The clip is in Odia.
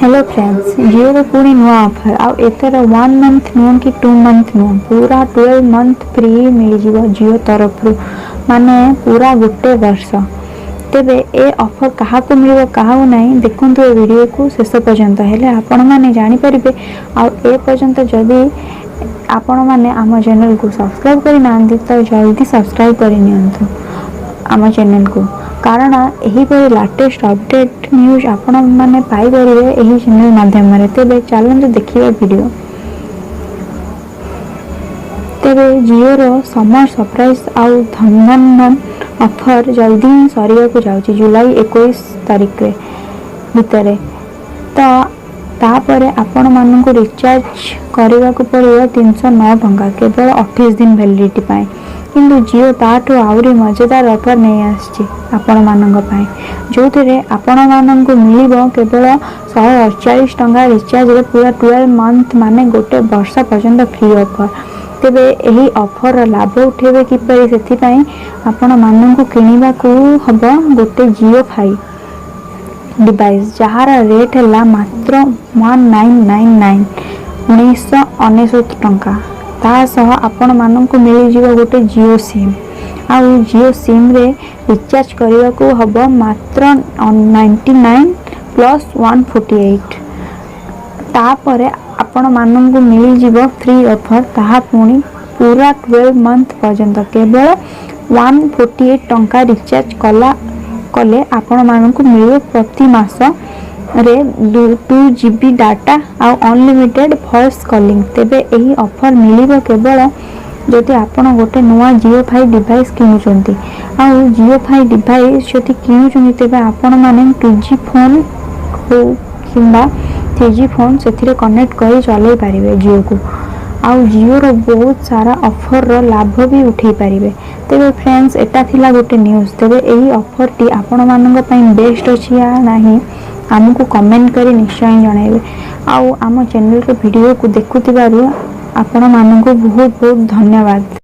ହ୍ୟାଲୋ ଫ୍ରେଣ୍ଡସ୍, ଜିଓର ପୁଣି ନୂଆ ଅଫର୍। ଆଉ ଏଥର ୱାନ୍ ମନ୍ଥ ନୁହଁ କି 2 ମନ୍ଥ ନୁହଁ, ପୁରା 12 ମନ୍ଥ ଫ୍ରି ମିଳିଯିବ ଜିଓ ତରଫରୁ, ମାନେ ପୁରା ଗୋଟେ ବର୍ଷ। ତେବେ ଏ ଅଫର୍ କାହାକୁ ମିଳିବ, କାହାକୁ ନାହିଁ, ଦେଖନ୍ତୁ ଏ ଭିଡ଼ିଓକୁ ଶେଷ ପର୍ଯ୍ୟନ୍ତ, ହେଲେ ଆପଣମାନେ ଜାଣିପାରିବେ। ଆଉ ଏ ପର୍ଯ୍ୟନ୍ତ ଯଦି ଆପଣମାନେ ଆମ ଚ୍ୟାନେଲକୁ ସବସ୍କ୍ରାଇବ୍ କରିନାହାନ୍ତି, ତ ଜଲ୍ଦି ସବସ୍କ୍ରାଇବ୍ କରିନିଅନ୍ତୁ ଆମ ଚ୍ୟାନେଲକୁ, କାରଣ ଏହିପରି ଲାଟେଷ୍ଟ ଅପଡ଼େଟ୍ ନ୍ୟୁଜ୍ ଆପଣମାନେ ପାଇପାରିବେ ଏହି ଚ୍ୟାନେଲ ମାଧ୍ୟମରେ। ତେବେ ଚାଲନ୍ତୁ ଦେଖିବା ଭିଡ଼ିଓ। ତେବେ ଜିଓର ସମର ସରପ୍ରାଇଜ୍ ଆଉ ଧନ ଧନ ଧନ ଅଫର୍ ଜଲ୍ଦି ହିଁ ସରିବାକୁ ଯାଉଛି ଜୁଲାଇ 21 ତାରିଖରେ ଭିତରେ। ତ ତାପରେ ଆପଣମାନଙ୍କୁ ରିଚାର୍ଜ କରିବାକୁ ପଡ଼ିବ 309 ଟଙ୍କା, କେବଳ 28 ଦିନ ଭ୍ୟାଲିଡ଼ିଟି ପାଇଁ। କିନ୍ତୁ ଜିଓ ତାଠୁ ଆହୁରି ମଜାଦାର ଅଫର୍ ନେଇ ଆସିଛି ଆପଣମାନଙ୍କ ପାଇଁ, ଯେଉଁଥିରେ ଆପଣମାନଙ୍କୁ ମିଳିବ କେବଳ 148 ଟଙ୍କା ରିଚାର୍ଜରେ ପୁରା 12 ମନ୍ଥ, ମାନେ ଗୋଟେ ବର୍ଷ ପର୍ଯ୍ୟନ୍ତ ଫ୍ରି ଅଫର୍। ତେବେ ଏହି ଅଫର୍ର ଲାଭ ଉଠାଇବେ କିପରି? ସେଥିପାଇଁ ଆପଣମାନଙ୍କୁ କିଣିବାକୁ ହେବ ଗୋଟେ ଜିଓ ଫାଇ ଡିଭାଇସ୍, ଯାହାର ରେଟ୍ ହେଲା ମାତ୍ର 1999, 1999 ଟଙ୍କା। ତା ସହ ଆପଣମାନଙ୍କୁ ମିଳିଯିବ ଗୋଟେ ଜିଓ ସିମ୍। ଆଉ ଜିଓ ସିମ୍ରେ ରିଚାର୍ଜ କରିବାକୁ ହେବ ମାତ୍ର 99 ପ୍ଲସ୍ 148। ତାପରେ ଆପଣମାନଙ୍କୁ ମିଳିଯିବ ଫ୍ରି ଅଫର୍, ତାହା ପୁଣି ପୁରା 12 ମନ୍ଥ ପର୍ଯ୍ୟନ୍ତ। କେବଳ 148 ଟଙ୍କା ରିଚାର୍ଜ କଲେ ଆପଣମାନଙ୍କୁ ମିଳିବ ପ୍ରତି ମାସରେ 2 ଜିବି ଡାଟା ଆଉ ଅନଲିମିଟେଡ଼ ଭଏସ୍ କଲିଂ। ତେବେ ଏହି ଅଫର୍ ମିଳିବ କେବଳ ଯଦି ଆପଣ ଗୋଟେ ନୂଆ ଜିଓ ଫାଇ ଡିଭାଇସ୍ କିଣୁଛନ୍ତି। ଆଉ ଜିଓ ଫାଇ ଡିଭାଇସ୍ ଯଦି କିଣୁଛନ୍ତି, ତେବେ ଆପଣମାନେ 2G phone ହଉ କିମ୍ବା 3G phone, ସେଥିରେ କନେକ୍ଟ କରି ଚଲାଇ ପାରିବେ ଜିଓକୁ ଆଉ ଜିଓର ବହୁତ ସାରା ଅଫର୍ର ଲାଭ ବି ଉଠାଇ ପାରିବେ। ତେବେ ଫ୍ରେଣ୍ଡସ୍, ଏଟା ଥିଲା ଗୋଟେ ନ୍ୟୁଜ୍। ତେବେ ଏହି ଅଫର୍ଟି ଆପଣମାନଙ୍କ ପାଇଁ ବେଷ୍ଟ ଅଛି ୟା ନାହିଁ, ଆମକୁ କମେଣ୍ଟ କରି ନିଶ୍ଚୟ ଜଣାଇବେ। ଆଉ ଆମ ଚ୍ୟାନେଲର ଭିଡ଼ିଓକୁ ଦେଖୁଥିବାରୁ ଆପଣମାନଙ୍କୁ ବହୁତ ବହୁତ ଧନ୍ୟବାଦ।